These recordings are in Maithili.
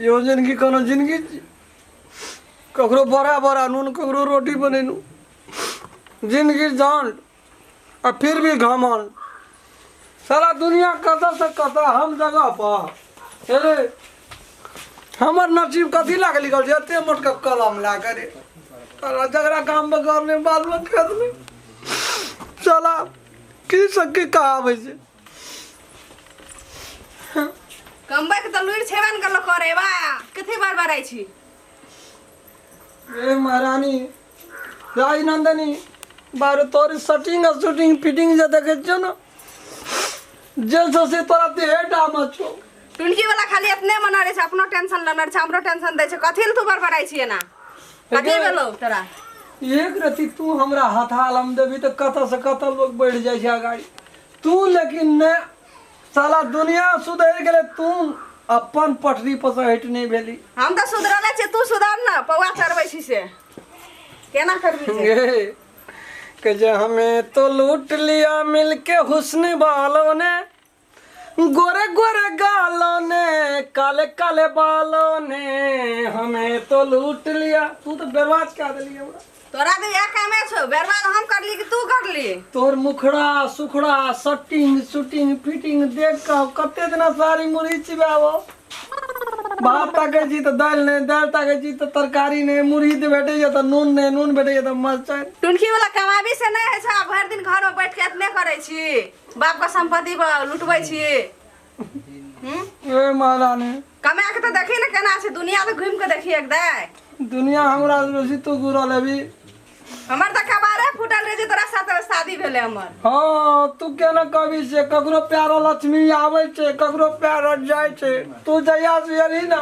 इहो जिनगी कोनो जिनगी छी ककरो बड़ा बड़ा नून ककरो रोटी बनेलहुँ जिनगी जान आ फिर भी घमंड सारा दुनिया कतऽ से कतऽ हम जगह पर अरे हमर नसीब कथी लए कऽ लिखल छै एते मोटका कलम लए कऽ रे साला जकरा गाम में घर नहि बाल में खेत नहि साला की सब की कहाबै छै कमबै के तऽ लुरि छेबे ने करलो करे बा कथी बड़बड़ाइ छी रे महारानी राजनंदनी बारू तोर शटिंग आ शूटिंग फिटिंग जे देखै छियौ ने जे छौ से तोरा देहे डाम छौ टुनकी वाला खाली अपने मना रहे छै अपनो टेंशन लेने छै हमरो टेंशन दै छै कथी लए तू बड़बड़ाइ छी एना कथी भेलौ तोरा एक रति तू हमरा हथाल हम देबी तऽ कतऽ से कतऽ लोग बढ़ि जाइ छै अगाड़ी तू लेकिन ने साला दुनिया सुधरि गेलै तू अपन पटरी पर से हटि नहि भेली हम तऽ सुधरले छियै तू सुधर न पौआ चढ़बै छी से केना करबी से ये कि जे हमें तो लूट लिया मिलके हुस्न वालों ने गोरे गोरे गालों ने काले काले बालों ने हमें तो लूट लिया तू तो बर्बाद कर दिली हमरा तोरा तऽ इएह कामे छौ बर्बाद हम करली कि तू करली तोर मुखड़ा सुखड़ा शटिंग शूटिंग फिटिंग देख कऽ कते दिना सारी मुरही चिबाबो भात ताकै छी तऽ दालि नहि दालि ताकै छी तऽ तरकारी नहि मुरही तऽ भेटैए तऽ नून नहि नून भेटैए तऽ मरचाइ टुनकी वाला कमाबी से नहि होइ छै आ भरि दिन घरमे बैठ के एतने करै छी बाप के संपत्ति पर लुटबै छी हम्म? ए महारानी कमा के तऽ देखी ने केना छै दुनिया तऽ घुमि के देखी एक दाय दुनिया हमरा से बेसी तू घुरल हेबी हमर तऽ कबारे फूटल रहे जे तोरा साथ शादी भेलै हमर हाँ तू केना कहबी से ककरो प्यारा लक्ष्मी आबै छै ककरो प्यारा जाइ छै तू जहिया से एलही ना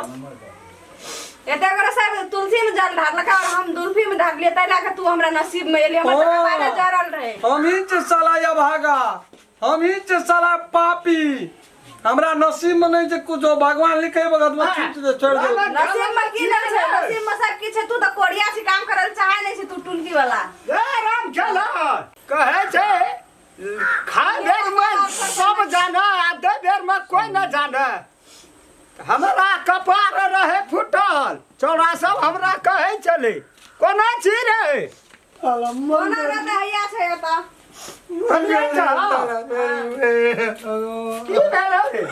एते गोरा सब तुलसी में जल ढारलक और हम दुल्फी में ढारलियै ताहि लए के तू हमरा नसीब में एली हमर तऽ कपारे जरल रहे हम ही छै साला अभागा हम ही छै साला पापी हमरा नसीब में नहीं छै कुछो भगवान लिखे वक्त में छूट दे छोड़ दे नसीब में की नहीं छै नसीब में सब किछु छै तू तऽ कोरिया छी काम करल चाहे नहीं छै तू टुनकी वाला ए राम खेला कहै छै खाय बेर में सब जाने आ दे बेर में कोई न जाने हमरा कपार रहे फूटल चौड़ा सब हमरा कहै छलै कोना छी रे साला मन कोना रहता हैया छै एतऽ की भेल रे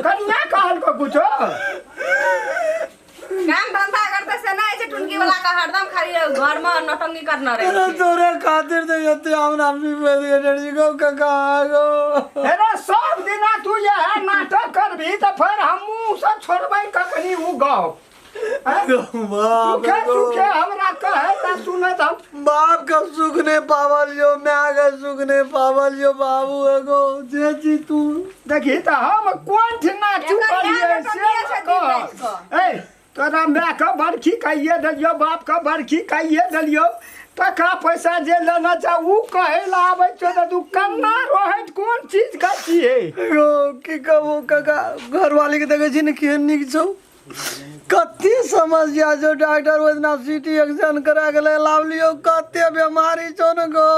कनिया कहलको कुछो काम धंधा करते से नहीं छै टुनकी वाला का हरदम खाली घर में नौटंकी करना रहे अरे तोरे खातिर तो एते हमरा भी बेद गेल गो काका गो अरे सब दिना तू यह नाटक करबी तऽ फेर हमहूँ सब छोड़बै कखनी उ गप बाप सुखे सुखे हमरा कहे तऽ सुनत हम बाप का सुख नहीं पावल यो माय का सुख नहीं पावल यो बाबू एगो जे जी तू देखी तऽ हम कोन ठिना एकर चुपलियै इएह से नौटंकी छै दिन राति कह ए तोरा मायके बरखी कहिए देलियौ बापके बरखी कहिए देलियौ टका पैसा जे लेना छै उ कहै लए आबै छौ तऽ तू कन्ना रहैत कोन चीज के छियै एगो की कहबो काका घरवाली के देखै छी ने केहन नीक छौ कते समस्या छौ डॉक्टर ओहि दिना सी टी स्कैन करा के ले लावलियो कते बीमारी छौ ने गो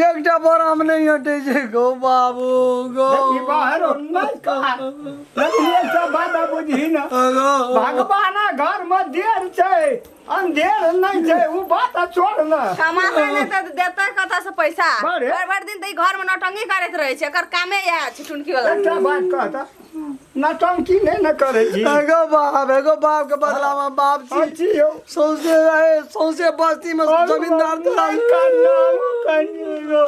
एकटा बराम नहि हटै छै गो बाबू गो देखी बाहर नहि कह लेकिन एकटा बात बुझही ने गो भगवान घर में देर छै अंधेर नहि छै उ बात छोड़ ने कमाते नहि तऽ देतै कतऽ से पैसा बड़े। भरि भरि दिन तऽ ई घर में नौटंकी करैत रहै छै एकर कामे इएह छै टुनकी वाला एकटा बात कहता नौटंकी नहि ने करै छी एगो बाप एगो बाप के बदला में बाप छी छी यौ सौंसे रहे सौंसे बस्ती में जमींदार तोरा नहि करना, कनियो।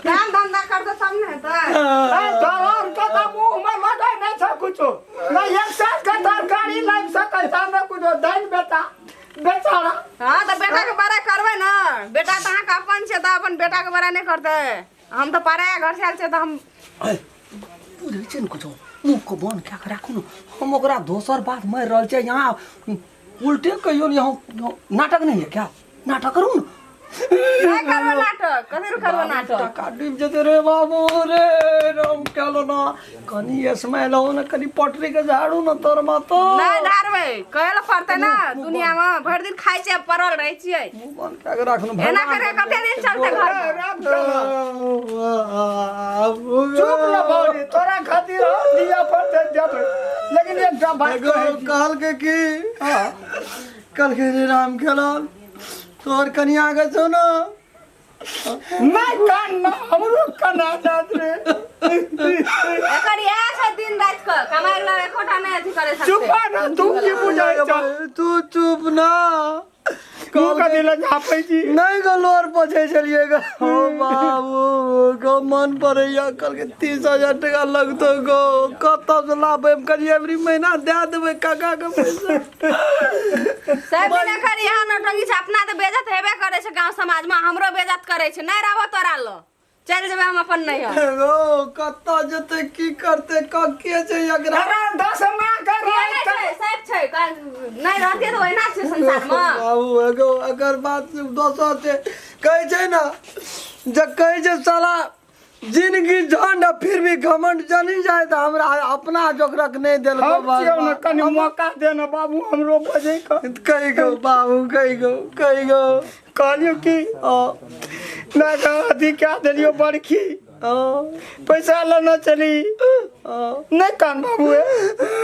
काम धंधा करतै तब ने हेतै ए, तोरा आरके तऽ मुँहमे लगै नहि छौ कुछो नहि एक साल के तरकारी लाबि सकै छौ नहि कुछो दैल बेटा बेचारा हँ तऽ बेटाके बड़ा करबै ने बेटा तऽ अहाँके अपन छै तऽ अपन बेटाके बड़ा नहि करतै हम तऽ पराया घर से आयल छियै तऽ हम बुझै छै ने कुछो मुँहके बन्द कए कऽ राखू ने हम ओकरा दोसर बात मारि रहल छियै यहाँ उल्टे कहियो ने यहाँ नाटक नहीं है क्या नाटक करू ने नहि करबो नाटक, कथी रू करबो नाटक? टका डूबि जेतै रे बाबू रे। राम केलो ना कनी स्माइल हो ना, कनी पटरी के झाड़ू ना तोर मातो। नहि ढारबै, कहै लए पड़तै ना। दुनिया मे भरि दिन खाइ छियै, पड़ल रहै छियै। मुँह बंद कए के राखनु। एना करे कते दिन चलतै घर मे? राम खेला चुप न भौजी, तोरा खातिर हम दिया पड़तै देबै, लेकिन एकटा बात कहै छी। कहलकै की? कहलकै रे राम खेलन, तोहर कनिया के छौ ना। नहि कान न, हमरो कना जात रे। एकर इएह छै दिन राति के कमाइ लए एकोटा नहि अथी करै सकतै। चुप न, तू की बुझै छ? तू चुप ना। तू कथी लए झापै छी? नहि गो, लोर पोछै छलियै गो। हो बाबू गो, मन पड़ैया। कहलकै 30,000 टका लगतौ गो, कतऽ से लाबै? हम कहलियै एवरी महीना दए देबै काका के पैसा। सब दिन एकर इएह नौटंकी छै। अपना तऽ बेइज्जत हेबे करै छै गाँव समाज मे, हमरो बेइज्जत करै छै। नहि रहबो तोरा लग, चलि जेबै हम अपन नैहर। गो कतऽ जेतै, की करतै, के छै एकरा? अरे 10 माह के के नहि छै, सब छै। नहि रहतै तऽ ओहिना छै संसार मे। बाबू एगो एकर बात दोसर छै। कहै छै ने जे कहै छै साला जिंदगी झंड आ फिर भी घमंड जनी जाय, तऽ हमरा अपना जोकरक नहि देलको। हम छियौ ने, कनि मौका दे ने बाबू हमरो बजै के। कहि गो बाबू, कहि गो, कहि गो। कहलियौ कि ना अथी कए देलियौ बरखी, पैसा लेने चली। नहि कान बाबू, हे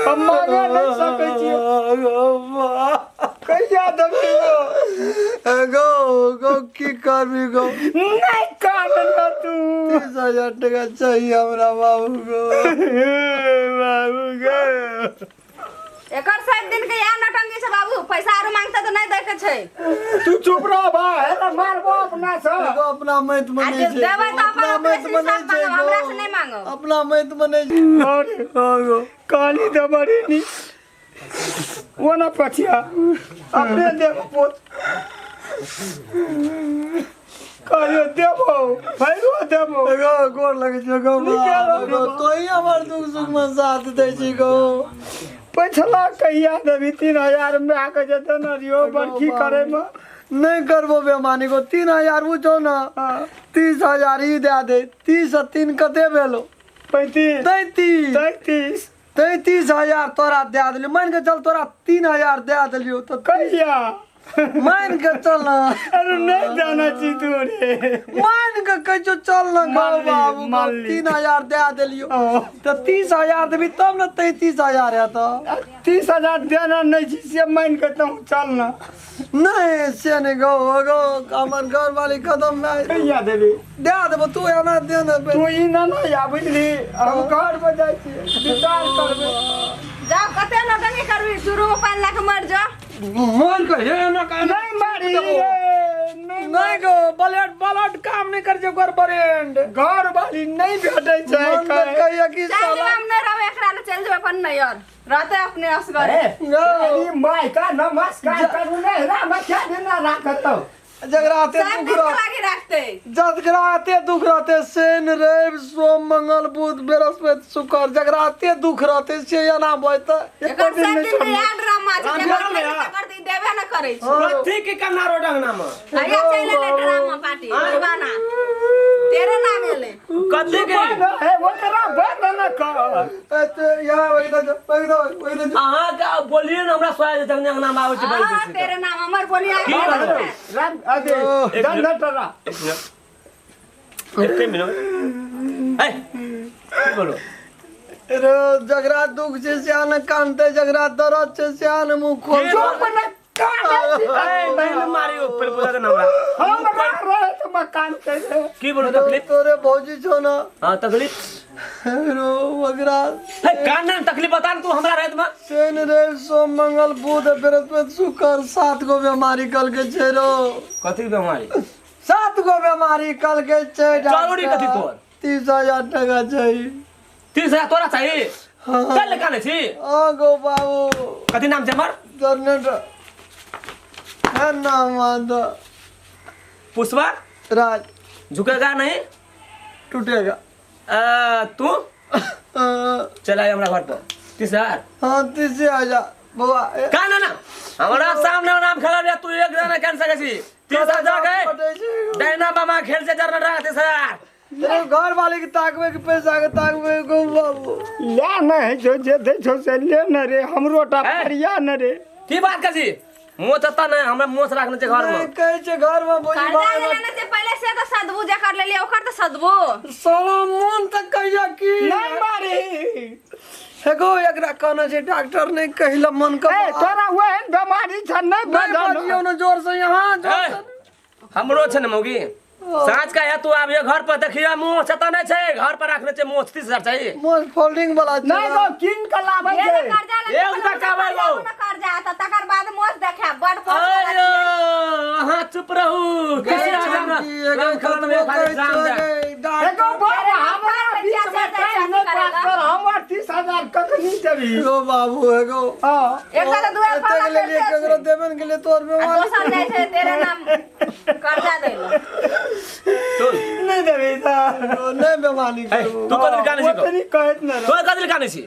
हम मांगे नहि सकै छियै। कहिया देबही गो? गो गो की करबी गो? नहि कान न तू। 30,000 टका चाहिए हमरा बाबू गो। बाबू गो, एकर सब दिन के इएह नौटंकी छै बाबू। पैसा आरो मांगतै तऽ नहि दै के छै। तू चुप रह बा, हे मारबो अपना से। एगो अपना मैत आ मनै जे छै। देबै तऽ अपन अपना ओकरे मैत से मनै हिसाब छै। मांगब, हमरा से नहि मांगब। अपना मैत मनै छै। और गो कहली तऽ बड़ी नीक ओना पछिया अपने देबो पोत। कहलियो देबो, भैरो देबो। गो गोर लगै छै गो। नीके रह। गो तोही हमर दुख सुख मे साथ दै छी गो। पछला कहिया देबी? 3,000 मे आके जेतै ने रियो बरखी करे मे। नहि करबो बेमानी गो। 3,000 बुझो ना, 30,000 ही दए दे। 30 आ 3 कते भेलो? 35। 33। 33। 33,000 तोरा दए देलियौ। मान के चल तोरा 3,000 दए देलियौ तऽ कहिया? मान के चल ना। अरे नहीं जाना छी तू रे। मान के कहै छौ चल ना गो। मान ली, बाबू गो, मान ली। 3,000 दए देलियौ तऽ 30,000 देबी तब ने 33,000 हेतौ। 30,000 देना नहीं छी से मान के तू चल ना। नहीं से नहीं गो गो, हमर घर वाली कदम में कहिया देबी? दए देबो, तू एना दे ने। तू ई ना ना या बुझली, हम घर पर जाइ छियै, विचार करबै। जाओ, कते नौटंकी करबी? शुरू मे पानि लए के मरि जाओ। मन के हे एना का नहीं मारी रे, नहीं। नहीं गो, ब्लड ब्लड काम नहीं कर छै ओकर ब्रेंड। घर वाली नहीं भेटै छै। मन तऽ कहिया कि चलि साला जेबै हम, नहि रहबै एकरा लए। चलि जेबै अपन नैहर, रहतै अपने असगरे। गो अरे माय का नमस्कार करू ने, राम क्या देना राखतौ। जकरा एते सब दुख दिन के रह लागी राखतै। जकरा एते दुख रहते, शनि रवि सोम मंगल बुध बृहस्पति शुक्र, जकरा एते दुख रहते से एना बजतै? एकर दिन सब नहि दिन के छोड़बै। इएह ड्रामा छै। राम जकर राम नहि या। तकर तऽ ई देबे नहि करै छै। कथी के कन्ना रोड अंगना में? हैया चलि एलै ड्रामा पार्टी दीवाना, तेरे नाम एलै। कथी के? हे ओकरा बंद न कर। एते यहाँ ओहि दऽ ओहि दऽ ओहि दऽ। अहाँ के बोलिए ने, हमरा सोया जे जखने अंगना में आबै छै बजै हाँ छै। तेरे नाम हमर बोलिया। की कहलौ? राम अरे एक दंड मिनट। तोरा। एक मिनट, एक मिनट, ए की बोलो? रे जकरा दुख छै से ने कानते, जकरा दर्द छै से ने मुँह खोल। चुप न काने छी। ए नहीं मारी ऊपर बोला ना हमरा। हम रहे तो मकान के रे। की बोलो तकलीफ? तोरे भौजी छौ ना। हाँ तकलीफ। रो ओकरा ए कान ना तकलीफ बता न तू हमरा रात में। शनि रवि सोम मंगल बुध बृहस्पति शुक्र 7 गो बीमारी कल के छै रो। कथी के बीमारी? 7 गो बीमारी कल के छै। जरूरी कथी तोर? 30,000 टका चाहिए। 30,000 तोरा चाहिए? चल काने छी। हाँ गो बाबू। कथी नाम छै हमर? जनरेटर है नाम आदा। पुष्पा राज। झुकेगा नहीं टूटेगा। तू चल आया हमरा घर पर 30,000। हाँ 30,000 बउआ। का ना ना हमरा सामने नाम खेला तू एक दाना कान सकै छी। 30,000 गए डायना मामा खेल से जरना रहा 30,000 तेरे घर वाले के ताकबे के पैसा के ताकबे गो बाबू ले नहीं जो जे दे छौ से ले न रे हमरो टा फरिया न रे की बात कसी मोच त नै हमरा मोच राखने छै घर में कहै छै घर में बोली कर्जा लेने से पहले से तो सदबू जे कर लेली ओकर त सदबू साला मन त कहिया की नहीं मारी हेगो एकरा कहना छै डॉक्टर नहीं कहिला मन का ए तोरा ओहन बीमारी छ नहीं बजलियो न जोर से यहां जोर से हमरो छै न मौगी साँझ का है तू आब ये घर पर देखिया मोच त नै छै घर पर राखने छै मोच 30,000 चाहिए मोच फोल्डिंग वाला छै नहीं तो किन के लाबै छै एक टका बालो कर्जा त तकर बाद मोच देखे बड़ मोच अयो हां चुप रहू 30,000 में खाली जाम दे एगो बार हमरा बीच में टाइम नहीं पास कर हमर 30,000 कखनी देबी ओ बाबू एगो हां एक साल दुआर पर ले लिए केकरो देबन के लिए तोर में दोसर नै छै तेरे नाम कर्जा देलो सुन नहीं देबी त नहीं बेमानी करबो तू कदल काने छी ओतनी कहत न तू कदल काने छी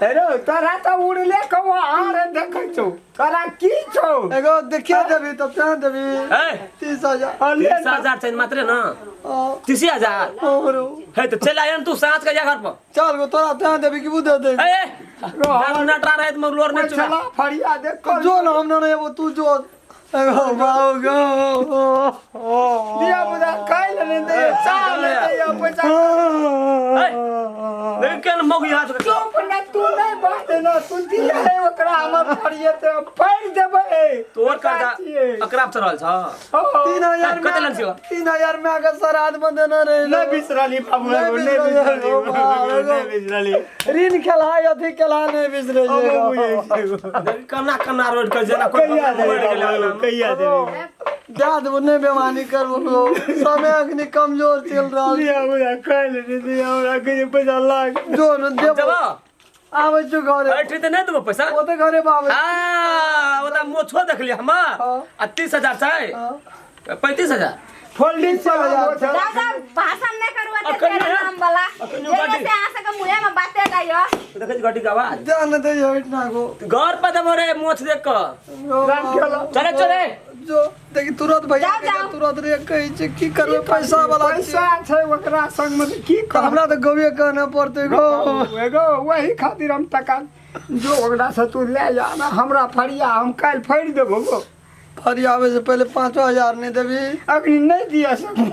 हेलो तोरा त उड़ले कौआ आरे देखै छौ तोरा की छौ एगो देखिया देबी तब त देबी ए 30,000 30,000 छै मात्र न 30,000 हमरो हे त चल आयन तू साँझ के जा घर पर चल गो तोरा त देबी की बुदे दे ए दारू नटरा रहत मगर लोर नै चुका चला फरिया देख जो न हम न एबो तू जो एगो बाबू गो दिया बुदा काइल ने दे चाल ने दे पैसा ए लेकिन मौगी हाथ चुप न तू नहीं बात न तू दिया है ओकरा हमर फरिया ते फाड़ देबै तोर कर्जा अकराब चढ़ल छ 3,000 कते लन छियो 3,000 में आके श्राद्ध में देना रे नहीं बिसरली बाबू नहीं बिसरली नहीं बिसरली ऋण खेला अथी खेला नहीं बिसरे कना कना रोड के जना कोई कहिया दे कहिया दे जा देबो नहीं बेमानी करबो समय अखनी कमजोर चल रहल दिया बुदा काइल ने दिया हमरा के पैसा लाग जो न देबो आबै छु घरे बैठी त नहीं देबो पैसा ओ त घरे बाबे हां ओ त मोछो देखली हम आ 30,000 छै 35,000 फोल्डिंग से जा जा भाषण नहीं करवा ते तेरा नाम वाला जैसे आ सके मुहे में बातें गायो देखै छी घटी के आवाज जान दे हट ना गो घर पर देबो रे मोछ देख क राम खेलो चले चले जो देखी तुरंत भैया के तुरंत रे कहै छै की करबै पैसा वाला पैसा छै ओकरा संग में की कर हमरा त गवे कहना पड़तै गो एगो वही खातिर हम टका जो ओकरा से तू ले जा ना हमरा फरिया हम काल फाड़ देबो गो फरिया आवे से पहले 5,000 नहीं देबी अखनी नहीं दिया सकूं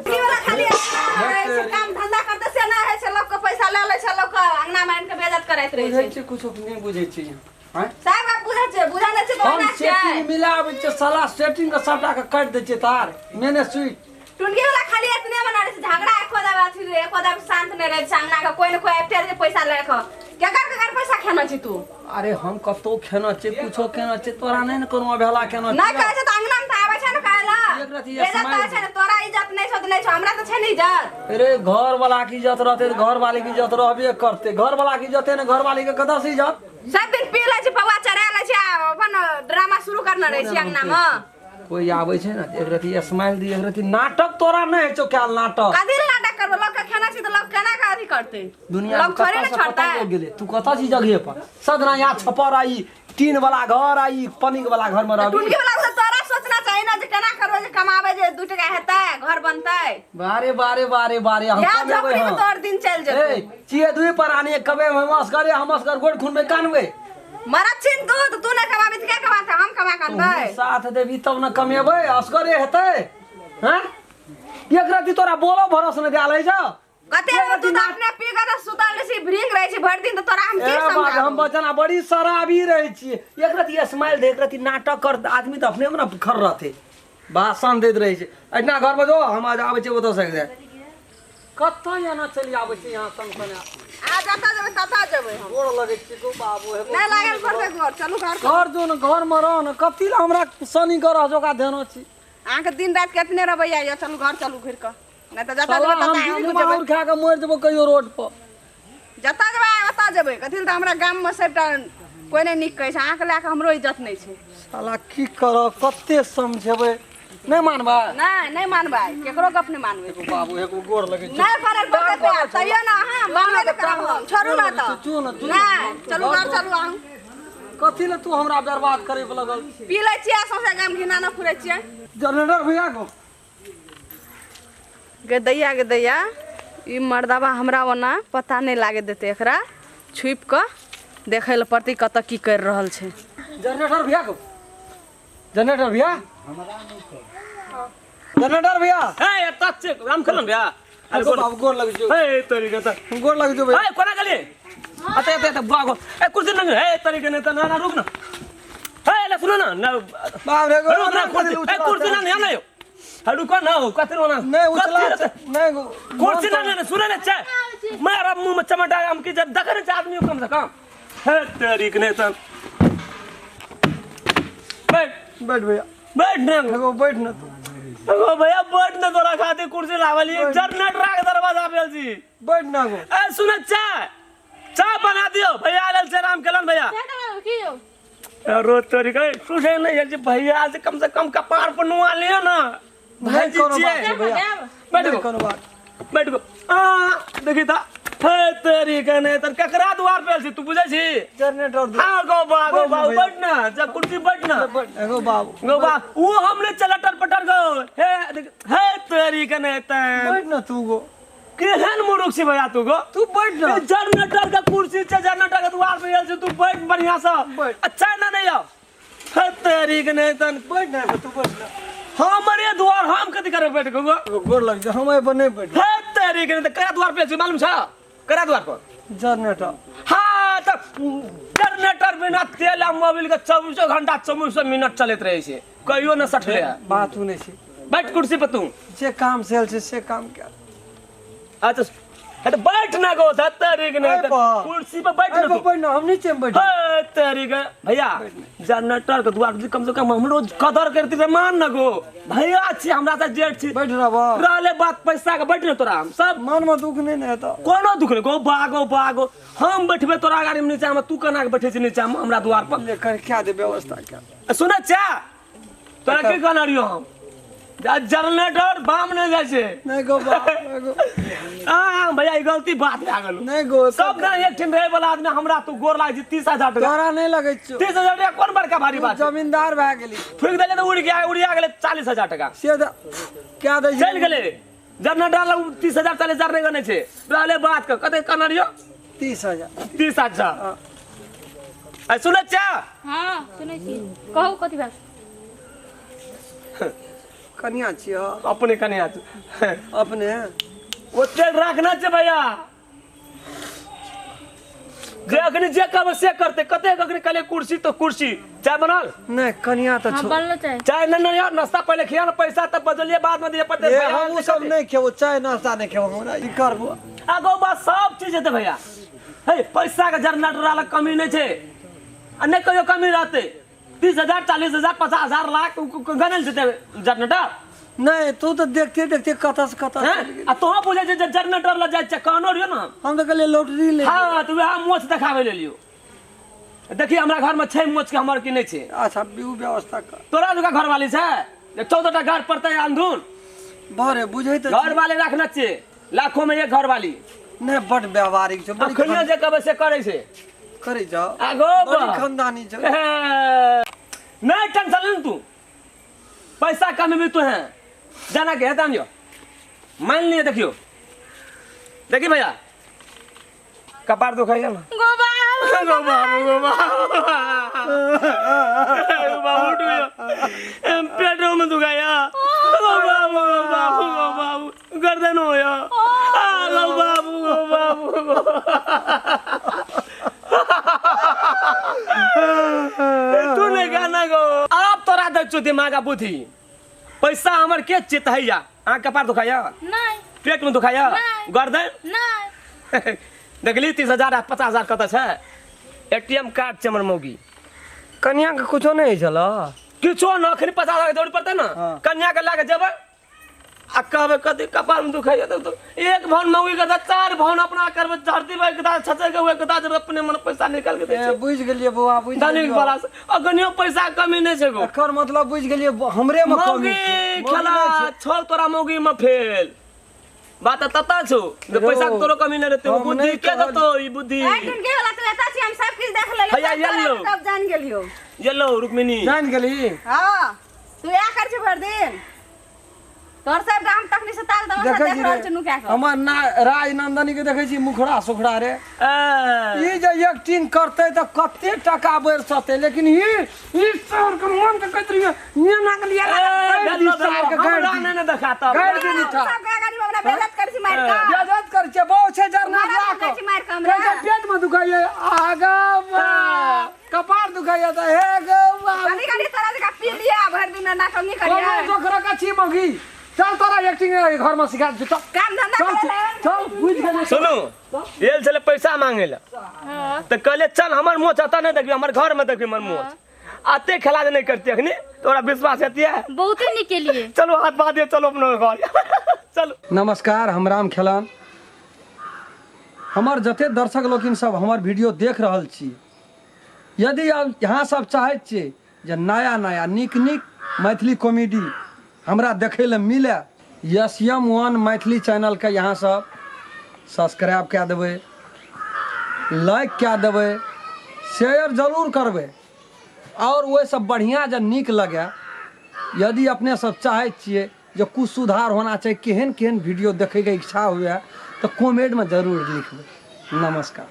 की वाला खाली रहै छै काम धंधा करते से ना है छै लोग के पैसा ले लै छै लोग के अंगना में आनि के बेइज्जत करैत रहै छै छै कुछ नहीं बुझै छी हैं साहब आप बुझै छै बुझा नै छै तो हम ना छै सेटिंग मिलाबै छै साला सेटिंग के सबटा के काटि दै छै तार मैंने स्विच टुनकी वाला खाली एतने बना रहे छै झगड़ा एको दाबे अथी रे एको दाबे शांत नहीं रहे छै अंगना के कोई न कोई आबिते रहे पैसा ले के केकर केकर पैसा खेना छी तू अरे हम कतौ खेना छै कुछो खेना छै तोरा नहीं न कोनो अबहेला खेना ना कहै छै त अंगना में त आबै छै न कहला एक रति बेइज्जत स्माइल छै न तोरा इज्जत नहीं छौ त नहीं छौ हमरा त छै न इज्जत अरे घर वाला की इज्जत रहते त घर वाले की इज्जत रहबे करते घर वाला की इज्जत ने घर वाले के कतऽ से इज्जत सब दिन पी लै छै पौआ चढ़ा लै छै आ अपन ड्रामा शुरू करने रहै छै अंगना में कोई आबै छै न एक रति स्माइल दी एक रति नाटक तोरा नहीं होइ छौ कैल नाटक कथी ले नाटक करबो लोग के खेना छै त लोग केना के अथी करतै दुनिया लोग थोड़े न छोड़तै लोग गेलै तू कतऽ छी जगहे पर सदना यहाँ छपर आई टीन वाला घर आई पनिक वाला घर में रहबी टुनकी वाला से तोरा सोचना चाहिए ना जे केना करबो जे कमाबे जे 2 टका हेतै घर बनतै बारे बारे बारे बारे हम या कमेबै झोपड़ी में हम तोर दिन चल जेतै ए चिए दुई प्राणी कबे हम असगरे हम असगर गोड़ खून में कानबे मरत छिन तू त तू नै कमाबी त के कमातै हम कमा के अनबै साथ देबी तब न कमेबै असगरे हेतै हैं एक राति तोरा बोलो भरोस न देल है छ कते तू त अपने पी के त सुतल रहै छी भृंग रहै छी भरि दिन त तोरा हम की ए बाप, हम समझाबू बचना बड़ी शराबी रहै छियै एक रति स्माइल दे एक रति नाटक कर आदमी त अपने में न खर रहते भाषण दैत रहै छै एहिना घर में जो हम आज आबै छियै ओतऽ से कतऽ एना चलि आबै छै यहाँ संग संग आ जतऽ जेबै ततऽ जेबै हम गोड़ लगै छै गो बाबू हे नै लागल पड़तै घर चलू घर घर जो न घर में रह न कथी ला हमरा शनि ग्रह जोका देनो छी अहाँके दिन राति केतने रवैया यऽ चलू घर चलू घुरि कऽ नहि तऽ जतऽ साला जेबै ततऽ हम हमहूँ दिन जेबै माहुर खा के मरि जेबो कहियो रोड पर जतऽ जेबै ओतऽ जेबै कथी लए तऽ हमरा गाममे सबटा कोइ नहि नीक कहै छै अहाँके लए कऽ हमरो इज्जत नहि छै साला की करब कते समझेबै नहीं मानबै नहीं नहीं मानबै केकरो गप नहीं मानबै बाबू एगो गोर लगै छै नहीं पड़ल पड़तै प्यार तैयो ना अहाँ मानबै तऽ करब हम छोड़ू ना तऽ नहीं चलू घर चलू अहाँ कथी ले तू हमरा बर्बाद करे पर लगल पी लै छियै सौंसे गाम घिना न फुरै छियै जनरेटर भैया को गे दैया ई मर्दाबा हमरा ओना पता नहीं लागे देते एकरा छुपि कऽ देखै लए पड़तै कतऽ की करि रहल छै। जनरेटर भैया को जनरेटर भैया जनरेटर भैया हे एतऽ छै राम खेलन भैया। अरे बाबू गोर लग जो हे तोरी के त गोर लग जो भैया। हे कोना गेली अते अते बागो ए कुर्सी न हे तोरी के न त ना रुक न हे ले सुनो न बाप रे रुक न कुर्सी ए कुर्सी न ना यो रुको न हो कथि रोना नहीं उचला नहीं कुर्सी न न सुन न छै मारा मुंह में चमटा हम की जब देखै न आदमी कम से कम हे तोरी के न त बैठ बैठ भैया बैठ न एगो बैठ न तू एगो भैया बैठ न तोरा खातिर कुर्सी लावली जनरेटर राख दरवाजा पे छी बैठ न गो। ए सुन चाय चाय बना दियो भैया आयल छै राम खेलन भैया। की यौ रोज तोरी के सुझे नहीं छै भैया से कम से कम कपार पर नुआ लियो ना भाई कोनो बात छै भैया बैठ गो कोनो बात बैठ गो आ देखी ता हे तेरी के ने तर ककरा द्वार पे छी तू बुझै छी जनरेटर हां गो बा गो बा बैठ ना जा कुर्सी बैठ ना एगो बाबू गो बा उ हमने चला टर पटर गो हे हे तेरी के ने त बैठ ना तू गो केहन मुरुख छी भैया तू गो तू बैठ ना जनरेटर के कुर्सी छै जनरेटर के द्वार पे आयल छी तू बैठ बढ़िया से अच्छा ना नहीं आओ हे तेरी के ने त बैठ ना तू बैठ ना हमरे द्वार हम कथि करे बैठ गो गोर लग जा हम ए पर नहीं बैठ हे तेरी के ने त करा द्वार पे छी मालूम छ करा द्वार पर जनरेटर। हाँ त जनरेटर बिना तेल आ मोबिल के 24 घंटा 24 मिनट चलैत रहे छै कहियो न सठले बात सुनै छी बैठ कुर्सी पर तू जे काम सेल छै से काम कर। अच्छा हे त बैठ ना गो तेरी के ने कुर्सी पर बैठ ना तू बैठ ना हम नीचे में बैठ हे तेरी के भैया जनरेटर के द्वार कम से कम हमरो कदर करती रे मान ना गो भैया छी हमरा से जेठ छी बैठ रहबो रहले बात पैसा के बैठ ना तोरा हम सब मन में दुख नहीं ने त कोनो दुख नहीं गो बागो बागो हम बैठबे तोरा गाड़ी में नीचा में तू कना के बैठे छी नीचा में हमरा द्वार पर ले कर क्या दे व्यवस्था क्या सुन चा तोरा की कहना रियो हम जनरेटर बाम नहीं जाइ छै नहीं गो बाप हां भैया ई गलती बात भए गेल नहीं गो सब दिन एक ठिन रहे वाला आदमी हमरा तू गोर लाग छी 30,000 टका तोरा नहीं लगै छौ 30,000 टका कोन बड़का भारी बात जमींदार भए गेली फूक देले त उड़ गया उड़िया गेलै 40,000 टका से क्या दै चलि गेलै जनरेटर लग 30,000 40,000 नहि गनै छै रहले बात के कते कहना रियो 30,000 30,000 आ सुनै छ हां सुनै छी कहू कथि बात कनिया छी अपने कनिया छी अपने ओते राखना छै भैया जे अखनी जे कहबै से करते कते अखनी कहले कुर्सी तो कुर्सी चाय बनल नहीं कनिया त हां बनलो चाय चाय न न यार नाश्ता पहले खिया न पैसा तब बदलिए बाद में दिए पड़ते हम उ सब नहीं खेबो चाय नाश्ता नहीं खेबो हमरा ई करबो आगो बात सब चीज हेतै भैया हे पैसा के जनरेटर वाला कमी नहीं छै आ नहीं कहियो कमी रहते 30,000 40,000 50,000 लाख गनल छै जनरेटर नहीं तू तो देखते देखते कता से कता आ तोह बुझै छै जे जनरेटर ल जाइ छै कहनो रियो ना हम तो कहलिए लॉटरी ले हां त वएह मोछ देखाबै ले लियो देखी हमरा घर में छै मोछ के हमर की नहीं छै। अच्छा बिउ व्यवस्था कर तोरा दुका घर वाली छै जे 14 टा घर पड़तै अंधुन बरे बुझै त घर वाले रखना छै लाखों में एक घर वाली नहीं बड व्यवहारिक छै बड़ी अखनियो जे कहबै से करै छै करै जाओ आगो बड़ी खानदानी छै नहीं टेंशन ले तू पैसा कमेबी तू है जाना के हेतान जो मान लिए देखियो देखी भैया कपार दुखाइया ना गो बाबू गो बाबू गो बाबू बाबू उठ गयो पेटो में दुखाया गो बाबू गो बाबू गो बाबू गर्दन हो गया आ गो बाबू गो बाबू तू नहीं गाना गो आप तोरा दे छु दिमाग आ बुद्धि पैसा हमर के चित हैया आ कपार दुखाया नहीं पेट में दुखाया गर्दन नहीं देखली 30,000 आ 50,000 कत छै एटीएम कार्ड छै हमर मौगी कनिया के कुछो नहीं छल किछो न अखनी 50,000 के जरूरत पड़तै ना कन्या के लाके जेबै आ कहबै कथी कपार में दुखाइया त एक भौन मौगी के 4 भौन अपना करबै धरती भाई के छछे के ओए के अपने मन पैसा निकाल के दै छै। बुझ गेलियै बौआ बुझ धनिक वाला से अखनियो पैसा कमी नहीं छै गो एकर मतलब बुझ गेलियै हमरे में कमी मौगी खेला छौ तोरा मौगी में फेल बात तता छौ जे पैसा के तोरो कमी नहीं रहते हम बुद्धि नहीं के देतो ई बुद्धि एक दिन के वाला तू एता छी हम सब किछ देख लेलियो। हैया, येलो। सब जान गेलियो। ये लो रुक्मिणी जान गेली। हां तू या कर छी भर दिन तोर सब हम तखनी से ताल दवा देखै देख छी रहल रे छी नुका के। हमर ना राजनंदनी के देखै छी मुखड़ा सुखड़ा रे। ए ई जे एक्टिंग करते तऽ कते टका बढ़ सकते लेकिन ई सर के मन के कहत रहियो ये ना के लिए हमरा नहीं ने देखाता गाड़ि दी नीचा। सब गाड़ी में हमरा बेइज्जत कर छी मार के। बेइज्जत कर छै बहु छै जरना मारा ला दुखाइ छी मारि के हमरा। के पेट में दुखाइए आगा बा कपार दुखाइए त हे गो बा कनी कनी तोरा जका पी लिया भर दिन नाटंगी कोनो करिया। जोखरा का छी मगी चल तोरा एक्टिंग घर में सिखा दे चल काम धंधा चल करे ले। चल बुझ गेलै। सुनू एल छले पैसा मांगे ला तो कहले चल हमर मोच आता नहीं देखबी हमर घर में देखबी हमर मोच आते खेला नहीं करती अखनी तोरा विश्वास हेती है बहुते नीक केलिए। चलो हाथ बांध दियो चलो अपना घर चलो। नमस्कार हम राम खेलान। हमर जते दर्शक लोकिन सब हमर वीडियो देख रहल छी यदि यहाँ सब चाहैत छी जे नया नया नीक नीक मैथिली कॉमेडी हमरा देखै लए मिले एस एम 1 मैथिली चैनल के यहाँ सब सब्सक्राइब कए देबै लाइक कए देबै शेयर जरूर करबै और ओहिसँ बढ़िआँ जे नीक लगे यदि अपने सब चाहैत छियै जे कुछ सुधार होना चाही केहन केहन वीडियो देखैके इच्छा हुए तऽ कमेंटमे जरूर लिखबै। नमस्कार।